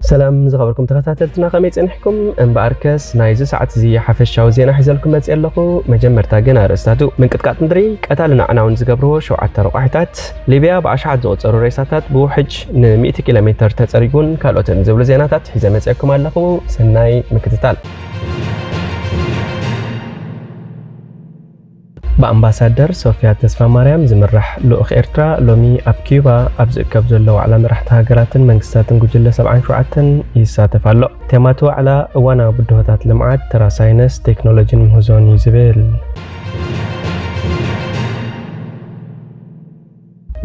ሰላም ዝኸበርኩም ተኸታተልትና፣ ከመይ ጸኒሕኩም? እምበኣርከስ ናይዚ ሰዓት እዚ ሓፈሻዊ ዜና ሒዘልኩም መጽእ ኣለኹ። መጀመርታ ግን ኣርእስታቱ። ምንቅጥቃጥ ምድሪ ቀታልን ኣዕናውን ዝገብርዎ ሸውዓተ ረቋሒታት፣ ሊብያ ብኣሽሓት ዝቑጸሩ ሬሳታት ብውሕጅ ንሚእቲ ኪሎ ሜተር ተጸሪጉን ካልኦትን ዝብሉ ዜናታት ሒዘ መጽእኩም ኣለኹ። ሰናይ ምክትታል። ብኣምባሳደር ሶፊያ ተስፋማርያም ዝምራሕ ልኡኽ ኤርትራ ሎሚ ኣብ ኪዩባ ኣብ ዝእከብ ዘሎ ዋዕላ መራሕቲ ሃገራትን መንግስታትን ጉጅለ ሰብዓን ሸውዓተን ይሳተፍ ኣሎ። ቴማቲ ዋዕላ እዋናዊ ብድሆታት ልምዓት፣ ተራ ሳይንስ፣ ቴክኖሎጂን ምህዞን እዩ ዝብል።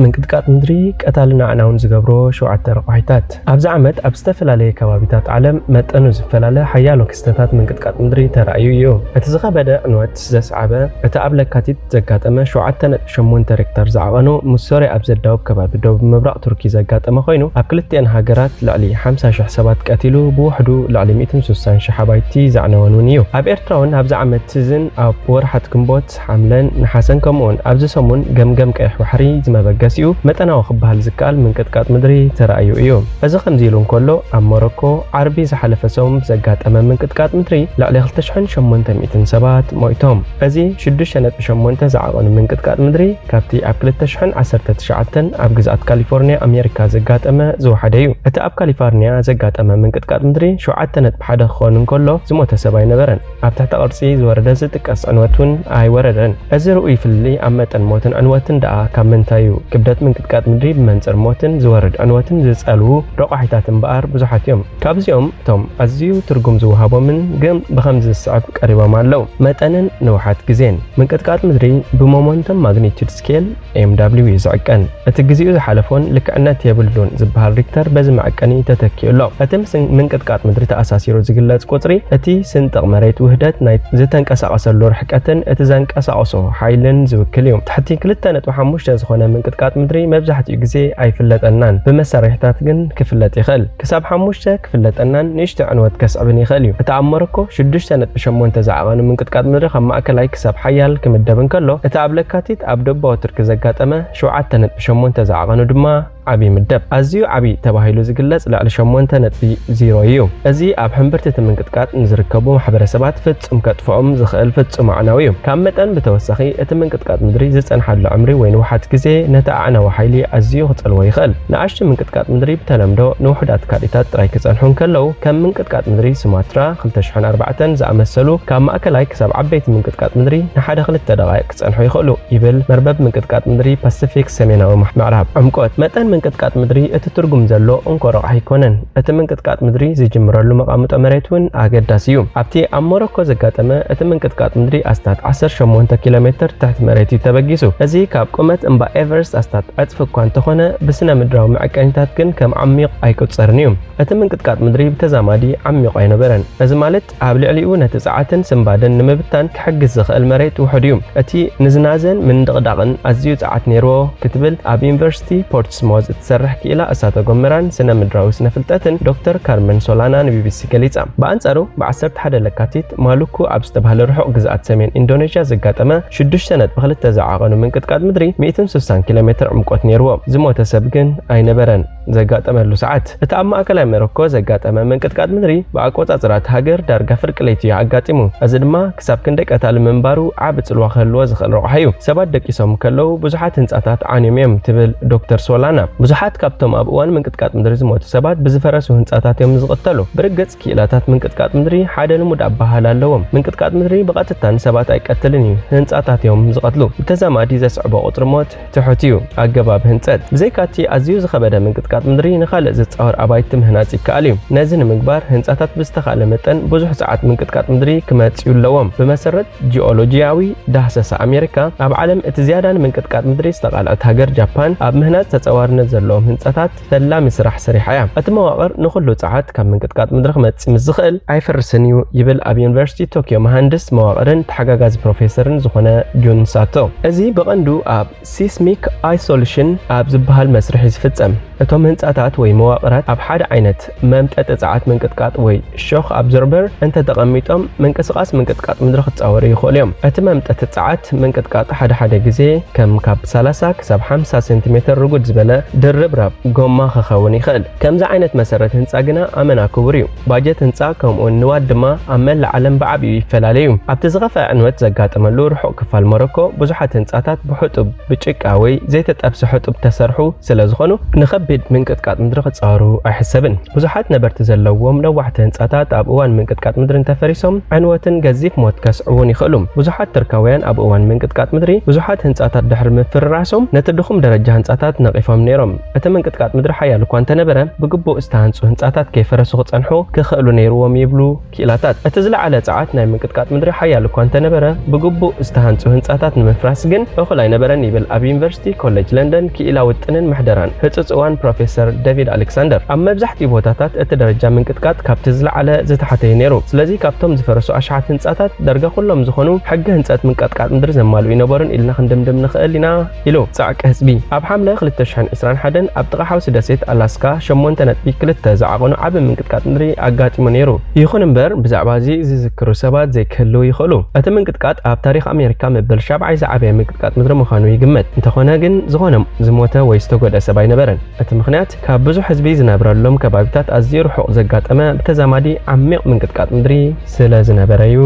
ምንቅጥቃጥ ምድሪ ቀታልን ኣዕናውን ዝገብሮ ሸውዓተ ረቋሒታት። ኣብዚ ዓመት ኣብ ዝተፈላለየ ከባቢታት ዓለም መጠኑ ዝፈላለ ሓያሎ ክስተታት ምንቅጥቃጥ ምድሪ ተራእዩ እዩ። እቲ ዝኸበደ ዕንወት ዘስዓበ፣ እቲ ኣብ ለካቲት ዘጋጠመ ሸውዓተ ነጥቢ ሸሞንተ ሬክተር ዝዓቐኑ ምስ ሶርያ ኣብ ዘዳውብ ከባቢ ደቡብ ምብራቕ ቱርኪ ዘጋጠመ ኮይኑ፣ ኣብ ክልቲኤን ሃገራት ልዕሊ ሓምሳ ሽሕ ሰባት ቀቲሉ፣ ብውሕዱ ልዕሊ ሚእትን ስሳን ሽሕ ኣባይቲ ዘዕነወን እውን እዩ። ኣብ ኤርትራ እውን ኣብዚ ዓመት እዝን ኣብ ወርሓት ግንቦት፣ ሓምለን ነሓሰን ከምኡውን ኣብዚ ሰሙን ገምገም ቀይሕ ባሕሪ ዝመበገሲኡ መጠናዊ ክበሃል ዝከኣል ምንቅጥቃጥ ምድሪ ተራእዩ እዩ። እዚ ከምዚ ኢሉ እንከሎ፣ ኣብ ሞሮኮ ዓርቢ ዝሓለፈ ሰሙን ብዘጋጠመ ምንቅጥቃጥ ምድሪ ልዕሊ ክልተ ሽሕን ሸሞንተ ሚእትን ሰባት ሞይቶም። እዚ ሽዱሽተ ነጥቢ ሸሞንተ ዝዓቐኑ ምንቅጥቃጥ ምድሪ ካብቲ ኣብ ክልተ ሽሕን ዓሰርተ ትሽዓተን ኣብ ግዝኣት ካሊፎርኒያ ኣሜሪካ ዘጋጠመ ዝወሓደ እዩ። እቲ ኣብ ካሊፎርኒያ ዘጋጠመ ምንቅጥቃጥ ምድሪ ሸውዓተ ነጥቢ ሓደ ክኸውን እንከሎ ዝሞተ ሰብ ኣይነበረን። ኣብ ትሕቲ ቅርጺ ዝወረደ ዝጥቀስ ዕንወት እውን ኣይወረደን። እዚ ርኡይ ፍልልይ ኣብ መጠን ሞትን ዕንወትን ደኣ ካብ ምንታይ እዩ? ክብደት ምንቅጥቃጥ ምድሪ ብመንጽር ሞትን ዝወርድ ዕንወትን ዝጸልዉ ረቋሒታት እምበኣር ብዙሓት እዮም። ካብዚኦም እቶም ኣዝዩ ትርጉም ዝወሃቦምን ግን ብኸምዚ ዝስዕብ ቀሪቦም ኣለዉ። መጠንን ንውሓት ግዜን። ምንቅጥቃጥ ምድሪ ብሞመንተም ማግኒቱድ ስኬል፣ ኤም ዳብሊው፣ እዩ ዝዕቀን። እቲ ግዜኡ ዝሓለፎን ልክዕነት የብሉን ዝበሃል ሪክተር በዚ መዐቀኒ ተተኪኡ ኣሎ። እቲ ምስ ምንቅጥቃጥ ምድሪ ተኣሳሲሩ ዝግለጽ ቁጽሪ፣ እቲ ስንጥቕ መሬት ውህደት ናይ ዝተንቀሳቐሰሉ ርሕቀትን እቲ ዘንቀሳቕሶ ሓይልን ዝውክል እዩ። ትሕቲ ክልተ ነጥቢ ሓሙሽተ ዝኾነ ምንቅጥቃጥ ምድሪ መብዛሕትኡ ግዜ ኣይፍለጠናን፣ ብመሳርሒታት ግን ክፍለጥ ይኽእል። ክሳብ ሓሙሽተ ክፍለጠናን ንእሽቶ ዕንወት ከስዕብን ይኽእል እዩ። እቲ ኣብ ሞሮኮ ሽዱሽተ ነጥቢ ሸሞንተ ዝዓቐኑ ምንቅጥቃጥ ምድሪ ካብ ማእከላይ ክሳብ ሓያል ክምደብ እንከሎ፣ እቲ ኣብ ለካቲት ኣብ ደቡባዊ ቱርኪ ዘጋጠመ ሸውዓተ ነጥቢ ሸሞንተ ዝዓቐኑ ድማ ዓቢ ይምደብ። ኣዝዩ ዓቢ ተባሂሉ ዝግለጽ ልዕሊ ሸሞንተ ነጥቢ ዜሮ እዩ። እዚ ኣብ ሕምብርቲ እቲ ምንቅጥቃጥ ንዝርከቡ ማሕበረሰባት ፍጹም ከጥፍኦም ዝኽእል ፍጹም ኣዕናዊ እዩ። ካብ መጠን ብተወሳኺ፣ እቲ ምንቅጥቃጥ ምድሪ ዝጸንሓሉ ዕምሪ ወይ ንውሓት ግዜ ነቲ ኣዕናዊ ሓይሊ ኣዝዩ ክጸልዎ ይኽእል። ንኣሽቱ ምንቅጥቃጥ ምድሪ ብተለምዶ ንውሑዳት ካልኢታት ጥራይ ክጸንሑ እንከለዉ፣ ከም ምንቅጥቃጥ ምድሪ ሱማትራ ክልተ ሽሕን ኣርባዕተን ዝኣመሰሉ ካብ ማእከላይ ክሳብ ዓበይቲ ምንቅጥቃጥ ምድሪ ንሓደ ክልተ ደቓይቕ ክጸንሑ ይኽእሉ። ይብል መርበብ ምንቅጥቃጥ ምድሪ ፓሲፊክ ሰሜናዊ ምዕ-፣ ምዕራብ። ዕምቆት። መጠን ምንቅጥቃጥ ምድሪ እቲ ትርጉም ዘሎ እንኮ ረቋሒ ኣይኮነን። እቲ ምንቅጥቃጥ ምድሪ ዝጅምረሉ መቓምጦ መሬት እውን ኣገዳሲ እዩ። ኣብቲ ኣብ ሞሮኮ ዘጋጠመ እቲ ምንቅጥቃጥ ምድሪ ኣስታት ዓሰርተ ሸሞንተ ኪሎ ሜተር ትሕቲ መሬት እዩ ተበጊሱ። እዚ ካብ ቁመት እምባ ኤቨርስት ኣስታት ዕጽፊ እኳ እንተኾነ፣ ብስነ ምድራዊ መዐቀኒታት ግን ከም ዓሚቕ ኣይቁጸርን እዩ። እቲ ምንቅጥቃጥ ምድሪ ብተዛማዲ ዓሚቕ ኣይነበረን። እዚ ማለት ኣብ ልዕሊኡ ነቲ ጸዓትን ስንባደን ንምብታን ክሕግዝ ዝኽእል መሬት ውሑድ እዩ። እቲ ንዝናዘን ምንድቕዳቕን ኣዝዩ ጸዓት ነይርዎ ክትብል ኣብ ዩኒቨርሲቲ ፖርትስሞዝ እትሰርሕ ክኢላ እሳተ ጎመራን ስነ ምድራዊ ስነ ፍልጠትን ዶክተር ካርመን ሶላና ንቢቢሲ ገሊጻ። ብኣንጻሩ፣ ብዓሰርተ ሓደ ለካቲት ማሉኩ ኣብ ዝተባህለ ርሑቕ ግዝኣት ሰሜን ኢንዶኔዥያ ዘጋጠመ ሽዱሽተ ነጥቢ ክልተ ዝዓቐኑ ምንቅጥቃጥ ምድሪ ሚእትን ስሳን ኪሎ ሜትር ዕምቆት ነይርዎ። ዝሞተ ሰብ ግን ኣይነበረን። ዘጋጠመሉ ሰዓት። እቲ ኣብ ማእከላይ ሞሮኮ ዘጋጠመ ምንቅጥቃጥ ምድሪ ብኣቆጻጽራ እታ ሃገር ዳርጋ ፍርቂ ለይቲ እዩ ኣጋጢሙ። እዚ ድማ ክሳብ ክንደይ ቀታሊ ምንባሩ ዓቢ ጽልዋ ክህልዎ ዝኽእል ረቑሓ እዩ። ሰባት ደቂሶም ከለዉ ብዙሓት ህንጻታት ዓንዮም እዮም ትብል ዶክተር ሶላና። ብዙሓት ካብቶም ኣብ እዋን ምንቅጥቃጥ ምድሪ ዝሞቱ ሰባት ብዝፈረሱ ህንጻታት እዮም ዝቕተሉ። ብርግጽ ክኢላታት ምንቅጥቃጥ ምድሪ ሓደ ልሙድ ኣበሃህላ ኣለዎም። ምንቅጥቃጥ ምድሪ ብቐጥታ ንሰባት ኣይቀትልን እዩ፣ ህንጻታት እዮም ዝቐትሉ። ብተዛማዲ ዘስዕቦ ቁጽሪ ሞት ትሑት እዩ። ኣገባብ ህንጸት። ብዘይካቲ ኣዝዩ ዝኸበደ ምንቅጥቃጥ ምድሪ ንኻልእ ዝጻወር ኣባይቲ ምህናጽ ይከኣል እዩ። ነዚ ንምግባር ህንጻታት ብዝተኻእለ መጠን ብዙሕ ጸዓት ምንቅጥቃጥ ምድሪ ክመጽዩ ኣለዎም። ብመሰረት ጂኦሎጂያዊ ዳህሰሳ ኣሜሪካ፣ ኣብ ዓለም እቲ ዝያዳ ንምንቅጥቃጥ ምድሪ ዝተቓልዐት ሃገር ጃፓን ኣብ ምህናጽ ተጻዋርነት ዘለዎም ህንጻታት ፈላሚ ስራሕ ሰሪሓ እያ። እቲ መዋቕር ንኹሉ ጸዓት ካብ ምንቅጥቃጥ ምድሪ ክመጽእ ምስ ዝኽእል ኣይፈርስን እዩ ይብል ኣብ ዩኒቨርሲቲ ቶክዮ መሃንድስ መዋቕርን ተሓጋጋዚ ፕሮፌሰርን ዝኾነ ጁን ሳቶ። እዚ ብቐንዱ ኣብ ሲስሚክ ኣይሶሉሽን ኣብ ዝበሃል መስርሕ እዩ ዝፍጸም። እቶም ህንጻታት ወይ መዋቕራት ኣብ ሓደ ዓይነት መምጠጢ ጸዓት ምንቅጥቃጥ ወይ ሾክ ኣብዞርበር እንተተቐሚጦም፣ ምንቅስቓስ ምንቅጥቃጥ ምድሪ ክጻወሩ ይኽእሉ እዮም። እቲ መምጠጢ ጸዓት ምንቅጥቃጥ ሓደ ሓደ ግዜ ከም ካብ ሰላሳ ክሳብ ሓምሳ ሴንቲሜተር ርጉድ ዝበለ ድርብራብ ጎማ ክኸውን ይኽእል። ከምዚ ዓይነት መሰረት ህንጻ ግና ኣመና ክቡር እዩ። ባጀት ህንጻ ከምኡውን ንዋት ድማ ኣብ መላእ ዓለም ብዓቢኡ ይፈላለዩ። ኣብቲ ዝኸፍአ ዕንወት ዘጋጠመሉ ርሑቕ ክፋል ሞሮኮ ብዙሓት ህንጻታት ብሕጡብ ብጭቃ ወይ ዘይተጠብሰ ሕጡብ ተሰርሑ ስለ ዝኾኑ ንኸቢድ ምንቅጥቃጥ ምድሪ ክጻወሩ ኣይሕሰብን። ብዙሓት ነበርቲ ዘለዎም ነዋሕቲ ህንጻታት ኣብ እዋን ምንቅጥቃጥ ምድሪ እንተፈሪሶም ዕንወትን ገዚፍ ሞት ከስዕቡን ይኽእሉ። ብዙሓት ቱርካውያን ኣብ እዋን ምንቅጥቃጥ ምድሪ ብዙሓት ህንጻታት ድሕሪ ምፍርራሶም ነቲ ድኹም ደረጃ ህንጻታት ነቒፎም ነይሮም። እቲ ምንቅጥቃጥ ምድሪ ሓያል እኳ እንተነበረ ብግቡእ ዝተሃንጹ ህንጻታት ከይፈረሱ ክጸንሑ ክኽእሉ ነይርዎም ይብሉ ክኢላታት። እቲ ዝለዓለ ጸዓት ናይ ምንቅጥቃጥ ምድሪ ሓያል እኳ እንተነበረ ብግቡእ ዝተሃንጹ ህንጻታት ንምፍራስ ግን እኹል ኣይነበረን ይብል ኣብ ዩኒቨርሲቲ ኮሌጅ ለንደን ክኢላ ውጥንን ምሕደራን ህጹጽ እዋን ፕሮፌሰር ዴቪድ ኣሌክሳንደር። ኣብ መብዛሕትኡ ቦታታት እቲ ደረጃ ምንቅጥቃጥ ካብቲ ዝለዓለ ዝተሓተ እዩ ነይሩ። ስለዚ ካብቶም ዝፈረሱ ኣሽሓት ህንጻታት ዳርጋ ኩሎም ዝኾኑ ሕጊ ህንጸት ምንቅጥቃጥ ምድሪ ዘማልኡ ይነበሩን ኢልና ክንድምድም ንኽእል ኢና ኢሉ ጻዕቂ ህዝቢ። ኣብ ሓምለ ክልተ ሽሕን ዕስራን ሓደን ኣብ ጥቓ ሓውሲ ደሴት ኣላስካ ሸሞንተ ነጥቢ ክልተ ዝዓቐኑ ዓቢ ምንቅጥቃጥ ምድሪ ኣጋጢሙ ነይሩ። ይኹን እምበር ብዛዕባ እዚ ዝዝክሩ ሰባት ዘይክህልዉ ይኽእሉ። እቲ ምንቅጥቃጥ ኣብ ታሪኽ ኣሜሪካ መበል ሻብዓይ ዝዓበየ ምንቅጥቃጥ ምድሪ ምዃኑ ይግመት። እንተኾነ ግን ዝኾነ ዝሞተ ወይ ዝተጎድአ ሰብ ኣይነበረን። እቲ ምኽንያት ካብ ብዙሕ ህዝቢ ዝነብረሎም ከባቢታት ኣዝዩ ርሑቕ ዘጋጠመ ብተዛማዲ ዓሚቕ ምንቅጥቃጥ ምድሪ ስለ ዝነበረ እዩ።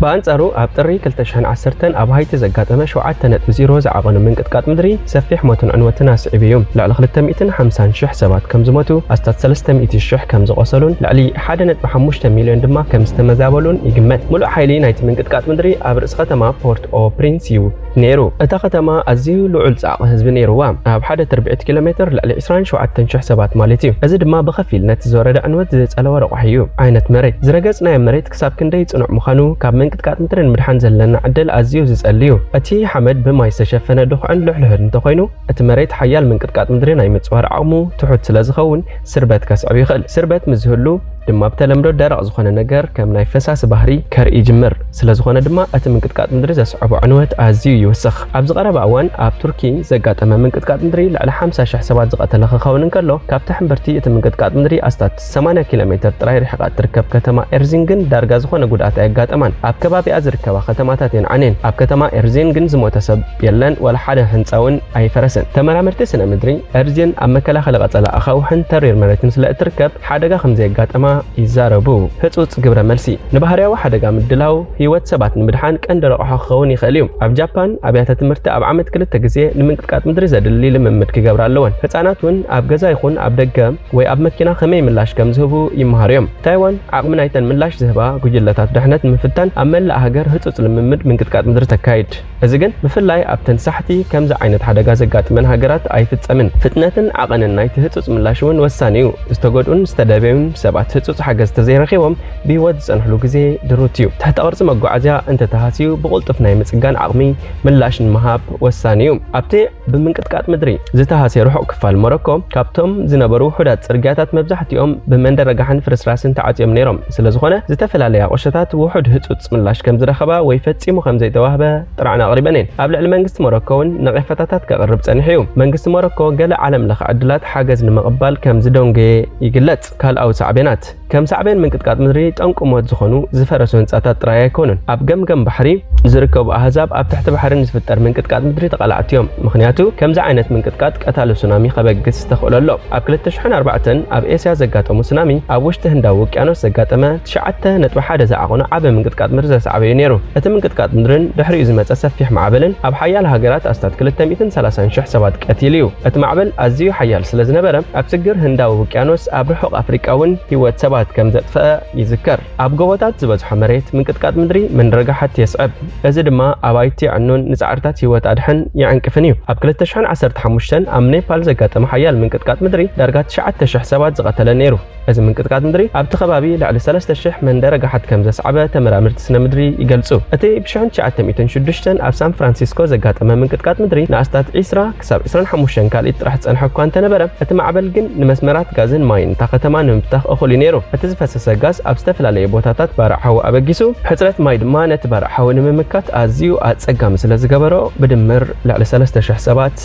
ብኣንጻሩ ኣብ ጥሪ ክልተ ሽሕን ዓሰርተን ኣብ ሃይቲ ዘጋጠመ ሸውዓተ ነጥቢ ዜሮ ዝዓቐኑ ምንቅጥቃጥ ምድሪ ሰፊሕ ሞትን ዕንወትን ኣስዒቡ እዩ። ልዕሊ ክልተ ሚእትን ሓምሳን ሽሕ ሰባት ከም ዝሞቱ፣ ኣስታት ሰለስተ ሚእቲ ሽሕ ከም ዝቖሰሉን ልዕሊ ሓደ ነጥቢ ሓሙሽተ ሚልዮን ድማ ከም ዝተመዛበሉን ይግመት። ሙሉእ ሓይሊ ናይቲ ምንቅጥቃጥ ምድሪ ኣብ ርእሲ ከተማ ፖርት ኦ ፕሪንስ እዩ ነይሩ። እታ ከተማ ኣዝዩ ልዑል ጻዕቒ ህዝቢ ነይርዋ። ኣብ ሓደ ትርብዒት ኪሎ ሜትር ልዕሊ ዕስራን ሸውዓተን ሽሕ ሰባት ማለት እዩ። እዚ ድማ ብኸፊል ነቲ ዝወረደ ዕንወት ዝጸለወ ረቋሒ እዩ። ዓይነት መሬት ዝረገጽናዮ መሬት ክሳብ ክንደይ ጽኑዕ ምዃኑ ካብ ምንቅጥቃጥ ምድሪ ንምድሓን ዘለና ዕድል ኣዝዩ ዝጸሊ እዩ። እቲ ሓመድ ብማይ ዝተሸፈነ ድኹዕን ልሕሉሕን እንተኾይኑ፣ እቲ መሬት ሓያል ምንቅጥቃጥ ምድሪ ናይ ምጽዋር ዓቕሙ ትሑት ስለ ዝኸውን ስርበት ከስዕብ ይኽእል። ስርበት ምስ ዝህሉ ድማ ብተለምዶ ደረቕ ዝኾነ ነገር ከም ናይ ፈሳሲ ባህሪ ከርኢ ይጅምር። ስለ ዝኾነ ድማ እቲ ምንቅጥቃጥ ምድሪ ዘስዕቦ ዕንወት ኣዝዩ ይውስኽ። ኣብዚ ቀረባ እዋን ኣብ ቱርኪ ዘጋጠመ ምንቅጥቃጥ ምድሪ ልዕሊ ሓምሳ ሽሕ ሰባት ዝቐተለ ክኸውን እንከሎ፣ ካብቲ ሕምብርቲ እቲ ምንቅጥቃጥ ምድሪ ኣስታት ሰማንያ ኪሎ ሜትር ጥራይ ርሒቓ እትርከብ ከተማ ኤርዚን ግን ዳርጋ ዝኾነ ጉድኣት ኣየጋጠማን። ኣብ ከባቢኣ ዝርከባ ከተማታት እየን ዓንየን። ኣብ ከተማ ኤርዚን ግን ዝሞተ ሰብ የለን፣ ዋላ ሓደ ህንጻ እውን ኣይፈረሰን። ተመራመርቲ ስነ ምድሪ ኤርዚን ኣብ መከላኸሊ ቀጸላ ኣኻውሕን ተሪር መሬትን ስለ እትርከብ ሓደጋ ከም ዘየጋጠማ ይዛረቡ። ህጹጽ ግብረ መልሲ። ንባህርያዊ ሓደጋ ምድላው ህይወት ሰባት ንምድሓን ቀንዲ ረቑሖ ክኸውን ይኽእል እዩ። ኣብ ጃፓን ኣብያተ ትምህርቲ ኣብ ዓመት ክልተ ግዜ ንምንቅጥቃጥ ምድሪ ዘድሊ ልምምድ ክገብራ ኣለወን። ህጻናት እውን ኣብ ገዛ ይኹን ኣብ ደገ ወይ ኣብ መኪና ከመይ ምላሽ ከም ዝህቡ ይመሃሩ እዮም። ታይዋን ዓቕሚ ናይተን ምላሽ ዝህባ ጉጅለታት ድሕነት ንምፍታን ኣብ መላእ ሃገር ህጹጽ ልምምድ ምንቅጥቃጥ ምድሪ ተካይድ። እዚ ግን ብፍላይ ኣብተን ሳሕቲ ከምዚ ዓይነት ሓደጋ ዘጋጥመን ሃገራት ኣይፍጸምን። ፍጥነትን ዓቐንን ናይቲ ህጹጽ ምላሽ እውን ወሳኒ እዩ። ዝተጎድኡን ዝተደበዩን ሰባት ህጹጽ ሓገዝ ተዘይረኺቦም ብህይወት ዝጸንሕሉ ግዜ ድሩት እዩ። ትሕተ ቅርጺ መጓዓዝያ እንተተሃስዩ ብቕልጡፍ ናይ ምጽጋን ዓቕሚ ምላሽ ንምሃብ ወሳኒ እዩ። ኣብቲ ብምንቅጥቃጥ ምድሪ ዝተሃስየ ርሑቕ ክፋል ሞሮኮ፣ ካብቶም ዝነበሩ ውሑዳት ጽርግያታት መብዛሕትኦም ብመንደረጋሕን ፍርስራስን ተዓጽዮም ነይሮም። ስለ ዝኾነ፣ ዝተፈላለያ ቁሸታት ውሑድ ህጹጽ ምላሽ ከም ዝረኸባ ወይ ፈጺሙ ከም ዘይተዋህበ ጥርዓን ኣቕሪበን እየን። ኣብ ልዕሊ መንግስቲ ሞሮኮ እውን ነቐፌታታት ከቕርብ ጸኒሑ እዩ። መንግስቲ ሞሮኮ ገለ ዓለም ለኸ ዕድላት ሓገዝ ንምቕባል ከም ዝደንጎየ ይግለጽ። ካልኣዊ ሳዕቤናት። ከም ሳዕቤን ምንቅጥቃጥ ምድሪ ጠንቂ ሞት ዝኾኑ ዝፈረሱ ህንጻታት ጥራይ ኣይኮኑን። ኣብ ገምገም ባሕሪ ዝርከቡ ኣህዛብ ኣብ ትሕቲ ባሕሪ ንዝፍጠር ምንቅጥቃጥ ምድሪ ተቓላዕቲ እዮም። ምኽንያቱ ከምዚ ዓይነት ምንቅጥቃጥ ቀታሊ ሱናሚ ከበግስ ተኽእሎ ኣሎ። ኣብ ክልተ ሽሕን ኣርባዕተን ኣብ ኤስያ ዘጋጠሙ ሱናሚ፣ ኣብ ውሽጢ ህንዳዊ ውቅያኖስ ዘጋጠመ ትሽዓተ ነጥቢ ሓደ ዝዓቐኑ ዓቢ ምንቅጥቃጥ ምድሪ ዘስዓበ እዩ ነይሩ። እቲ ምንቅጥቃጥ ምድርን ድሕሪኡ ዝመጸ ሰፊሕ ማዕበልን ኣብ ሓያለ ሃገራት ኣስታት ክልተ ሚእትን ሰላሳን ሽሕ ሰባት ቀቲሉ እዩ። እቲ ማዕበል ኣዝዩ ሓያል ስለ ዝነበረ፣ ኣብ ስግር ህንዳዊ ውቅያኖስ ኣብ ርሑቕ ኣፍሪቃ እውን ህይወት ሰባት ከም ዘጥፈአ ይዝከር። ኣብ ጎቦታት ዝበዝሖ መሬት ምንቅጥቃጥ ምድሪ ምንርጋሓት የስዕብ። እዚ ድማ ኣባይቲ የዕኑን ንጻዕርታት ህይወት ኣድሕን ይዕንቅፍን እዩ። ኣብ ክልተ ሽሕን ዓሰርተ ሓሙሽተን ኣብ ኔፓል ዘጋጠመ ሓያል ምንቅጥቃጥ ምድሪ ዳርጋ ትሽዓተ ሽሕ ሰባት ዝቐተለ ነይሩ። እዚ ምንቅጥቃጥ ምድሪ ኣብቲ ከባቢ ልዕሊ ሰለስተ ሽሕ መንደረ ጋሓት ከም ዘስዓበ ተመራመርቲ ስነ ምድሪ ይገልጹ። እቲ ብ ሽሕን ትሽዓተ ሚእትን ሽዱሽተን ኣብ ሳን ፍራንሲስኮ ዘጋጠመ ምንቅጥቃጥ ምድሪ ንኣስታት ዒስራ ክሳብ ዒስራን ሓሙሽተን ካልኢት ጥራሕ ዝጸንሐ እኳ እንተነበረ፣ እቲ ማዕበል ግን ንመስመራት ጋዝን ማይን እታ ከተማ ንምብታኽ እኹል እዩ ነይሩ። እቲ ዝፈሰሰ ጋዝ ኣብ ዝተፈላለዩ ቦታታት ባርዕ ሓዊ ኣበጊሱ፣ ሕጽረት ማይ ድማ ነቲ ባርዕ ሓዊ ንምምካት ኣዝዩ ኣጸጋሚ ስለ ዝገበሮ፣ ብድምር ልዕሊ ሰለስተ ሽሕ ሰባት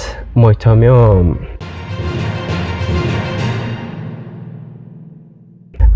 ሞይቶም እዮም።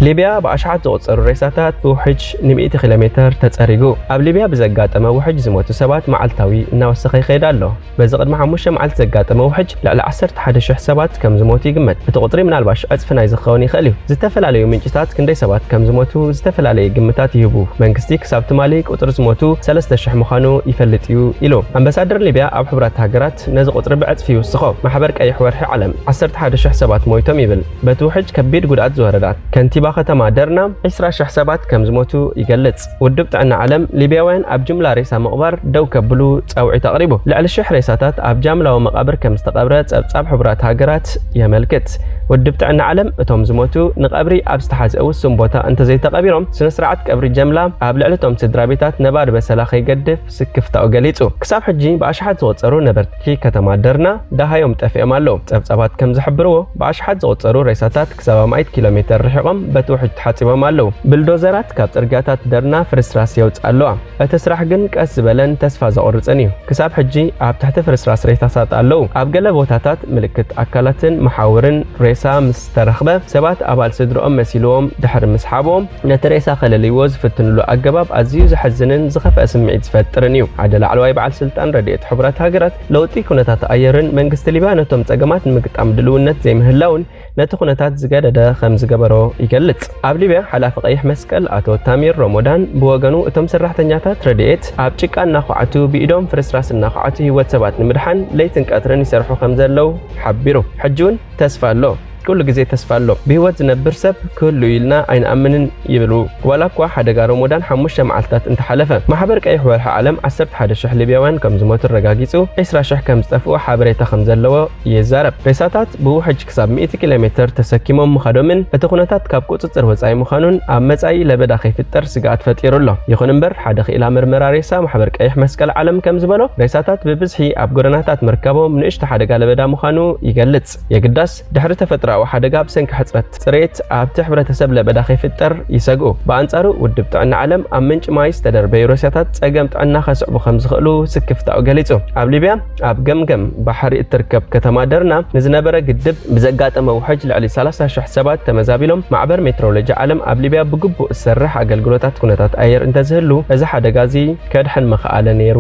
ሊብያ ብኣሽሓት ዝቑጸሩ ሬሳታት ብውሕጅ ን ሚእቲ ኪሎ ሜተር ተጸሪጉ። ኣብ ሊብያ ብዘጋጠመ ውሕጅ ዝሞቱ ሰባት መዓልታዊ እናወሰኸ ይኸይድ ኣሎ። በዚ ቅድሚ ሓሙሽተ መዓልቲ ዘጋጠመ ውሕጅ ልዕሊ ዓሰርተ ሓደ ሽሕ ሰባት ከም ዝሞቱ ይግመት። እቲ ቁጽሪ ምናልባሽ ዕጽፊ ናይ ዝኸውን ይኽእል እዩ። ዝተፈላለዩ ምንጭታት ክንደይ ሰባት ከም ዝሞቱ ዝተፈላለየ ግምታት ይህቡ። መንግስቲ ክሳብ ትማሊ ቁጽሪ ዝሞቱ ሰለስተ ሽሕ ምዃኑ ይፈልጥ እዩ ኢሉ። ኣምባሳደር ሊብያ ኣብ ሕቡራት ሃገራት ነዚ ቁጽሪ ብዕጽፊ ይውስኾ። ማሕበር ቀይሕ ወርሒ ዓለም ዓሰርተ ሓደ ሽሕ ሰባት ሞይቶም ይብል። በቲ ውሕጅ ከቢድ ጉድኣት ዝወረዳ ከንቲባ ከተማ ደርና ዕስራ ሽሕ ሰባት ከም ዝሞቱ ይገልጽ። ውድብ ጥዕና ዓለም ሊብያውያን ኣብ ጅምላ ሬሳ ምቕባር ደው ከብሉ ጻውዒት ኣቕሪቡ። ልዕሊ ሽሕ ሬሳታት ኣብ ጃምላዊ መቓብር ከም ዝተቐብረ ጸብጻብ ሕቡራት ሃገራት የመልክት። ውድብ ጥዕና ዓለም እቶም ዝሞቱ ንቐብሪ ኣብ ዝተሓዝአ ውሱን ቦታ እንተዘይተቐቢሮም ስነ ስርዓት ቀብሪ ጀምላ ኣብ ልዕሊ እቶም ስድራ ቤታት ነባሪ በሰላ ከይገድፍ ስክፍታኡ ገሊጹ። ክሳብ ሕጂ ብኣሽሓት ዝቑጸሩ ነበርቲ ከተማ ደርና ደሃዮም ጠፊኦም ኣለዉ። ጸብጻባት ከም ዝሕብርዎ ብኣሽሓት ዝቑጸሩ ሬሳታት ክሳብ ኣማኢት ኪሎ ሜተር ርሒቖም በቲ ውሕጅ ተሓጺቦም ኣለዉ። ብልዶዘራት ካብ ጽርግያታት ደርና ፍርስራስ የውጽእ ኣለዋ። እቲ ስራሕ ግን ቀስ ዝበለን ተስፋ ዘቑርጽን እዩ። ክሳብ ሕጂ ኣብ ትሕቲ ፍርስራስ ሬሳታት ኣለዉ። ኣብ ገለ ቦታታት ምልክት ኣካላትን መሓውርን ሬሳ ምስ ተረኽበ ሰባት ኣባል ስድርኦም መሲልዎም ድሕሪ ምስሓቦም ነቲ ሬሳ ከለልይዎ ዝፍትንሉ ኣገባብ ኣዝዩ ዘሕዝንን ዝኸፍአ ስምዒት ዝፈጥርን እዩ። ሓደ ላዕለዋይ በዓል ስልጣን ረድኤት ሕቡራት ሃገራት ለውጢ ኩነታት ኣየርን መንግስቲ ሊብያ ነቶም ጸገማት ንምግጣም ድልውነት ዘይምህላውን ነቲ ኩነታት ዝገደደ ከም ዝገበሮ ይገልጽ። ኣብ ሊብያ ሓላፊ ቀይሕ መስቀል ኣቶ ታሚር ሮሞዳን ብወገኑ እቶም ሰራሕተኛታት ረድኤት ኣብ ጭቃ እናኳዕቱ ብኢዶም ፍርስራስ እናኳዕቱ ህይወት ሰባት ንምድሓን ለይትን ቀትርን ይሰርሑ ከም ዘለዉ ሓቢሩ። ሕጂ እውን ተስፋ ኣሎ። ኩሉ ግዜ ተስፋ ኣሎ። ብህይወት ዝነብር ሰብ ክህሉ ኢልና ኣይንኣምንን ይብሉ። ዋላ እኳ ሓደጋ ሮሞዳን ሓሙሽተ መዓልታት እንተሓለፈ። ማሕበር ቀይሕ ወርሒ ዓለም ዓሰርተ ሓደ ሽሕ ሊብያውያን ከም ዝሞቱ ኣረጋጊጹ፣ ዕስራ ሽሕ ከም ዝጠፍኡ ሓበሬታ ከም ዘለዎ ይዛረብ። ሬሳታት ብውሕጅ ክሳብ ሚእቲ ኪሎ ሜተር ተሰኪሞም ምኻዶምን እቲ ኩነታት ካብ ቁጽጽር ወጻኢ ምዃኑን ኣብ መጻኢ ለበዳ ከይፍጠር ስግኣት ፈጢሩ ኣሎ። ይኹን እምበር ሓደ ክኢላ ምርመራ ሬሳ ማሕበር ቀይሕ መስቀል ዓለም ከም ዝበሎ ሬሳታት ብብዝሒ ኣብ ጎደናታት ምርካቦም ንእሽቶ ሓደጋ ለበዳ ምዃኑ ይገልጽ። የግዳስ ድሕሪ ተፈጥሮኣዊ ሓደጋ ብሰንኪ ሕጽረት ጽሬት ኣብቲ ሕብረተሰብ ለበዳ ከይፍጠር ይሰግኡ። ብኣንጻሩ ውድብ ጥዕና ዓለም ኣብ ምንጪ ማይ ዝተደርበዩ ሬሳታት ጸገም ጥዕና ከስዕቡ ከም ዝኽእሉ ስክፍታኡ ገሊጹ። ኣብ ሊብያ ኣብ ገምገም ባሕሪ እትርከብ ከተማ ደርና ንዝነበረ ግድብ ብዘጋጠመ ውሕጅ ልዕሊ ሰላሳ ሽሕ ሰባት ተመዛቢሎም። ማዕበር ሜትሮሎጂ ዓለም ኣብ ሊብያ ብግቡእ ዝሰርሕ ኣገልግሎታት ኩነታት ኣየር እንተዝህሉ እዚ ሓደጋ እዚ ከድሕን ምኽኣለ ነይሩ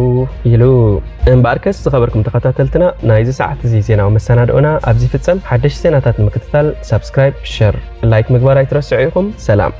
ኢሉ። እምበኣርከስ ዝኸበርኩም ተኸታተልትና ናይዚ ሰዓት እዚ ዜናዊ መሰናድኦና ኣብዚ ይፍጸም። ሓደሽቲ ዜናታት ንምክትታል ሳብስክራይብ፣ ሸር፣ ላይክ ምግባር ኣይትረስዑ ኢኹም። ሰላም።